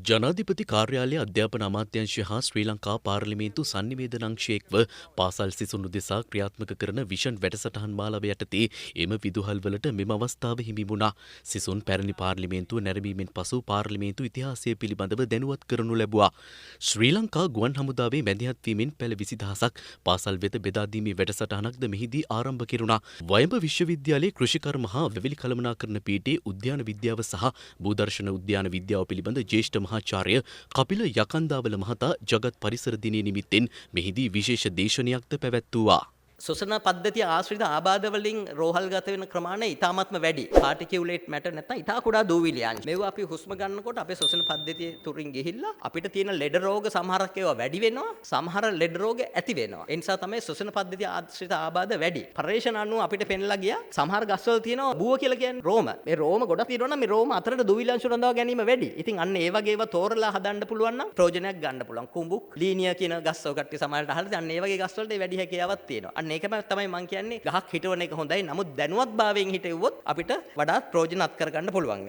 ජනාධිපති කාර්යාලය, අධ්‍යාපන අමාත්‍යංශය හා ශ්‍රී ලංකා පාර්ලිමේන්තු සන්නිවේදනාංශය එක්ව පාසල් සිසුන් උදෙසා ක්‍රියාත්මක කරන විෂන් වැඩසටහන් මාලාව යටතේ එම විදුහල්වලට මෙම අවස්ථාව හිමි වුණා. සිසුන් පැරණි පාර්ලිමේන්තුව නැරඹීමෙන් පසු පාර්ලිමේන්තු ඉතිහාසය පිළිබඳව දැනුවත් කරනු ලැබුවා. ශ්‍රී ලංකා ගුවන් හමුදාවේ මැදිහත් වීමෙන් පැළ 20,000ක් පාසල් වෙත බෙදා දීමේ වැඩසටහනක්ද මෙහිදී ආරම්භ කෙරුණා. වයඹ විශ්වවිද්‍යාලයේ කෘෂිකර්ම හා වැවිලි කළමනාකරණ පීඨයේ උද්‍යාන විද්‍යාව සහ භූදර්ශන උද්‍යාන විද්‍යාව පිළිබඳ ජ්‍යෙෂ්ඨ මහාචාර්ය කපිල යකන්දාවල මහතා ජගත් පරිසර දිනය නිමිත්තෙන් මෙහිදී විශේෂ දේශනයක්ද පැවැත්වුවා. ශ්වසන පද්ධතිය ආශ්‍රිත ආබාධ වලින් රෝහල් ගත වෙන ප්‍රමාණය ඉතාමත්ම වැඩි. පාටිකියුලේට් මැටර් නැත්නම් ඉතා කුඩා දූවිලි අංශ. මේවා අපි හුස්ම ගන්නකොට අපේ ශ්වසන පද්ධතිය තුරින් ගිහිල්ලා අපිට තියෙන ලෙඩ රෝග සමහරක් ඒවා වැඩි වෙනවා, සමහර ලෙඩ රෝග ඇති වෙනවා. ඒ නිසා තමයි ශ්වසන පද්ධතිය ආශ්‍රිත ආබාධ වැඩි. පර්යේෂණ අනුව අපිට පෙන්ලා ගියා සමහර ගස්වල තියෙනවා බූව කියලා කියන්නේ රෝම. මේ රෝම ගොඩක් තියෙනවා නම් මේ රෝම අතරට දූවිලි අංශ රඳවා ගැනීම වැඩි. ඉතින් අන්න ඒ වගේ ඒවා තෝරලා හදන්න පුළුවන් නම් ප්‍රයෝජනයක් ගන්න පුළුවන්. කුඹුක්, ලීනියා කියන ගස් ඔය කට්ටිය සමහරට අහලා තියෙනවා. අන්න ඒ වගේ ගස් වලට ඒ වැඩි හැකියාවක් තියෙනවා. අන්න ඒකම තමයි මං කියන්නේ, ගහක් හිටවන එක හොඳයි. නමුත් දැනුවත්භාවයෙන් හිටෙව්වොත් අපිට වඩාත් ප්‍රයෝජන අත් කරගන්න පුළුවන්.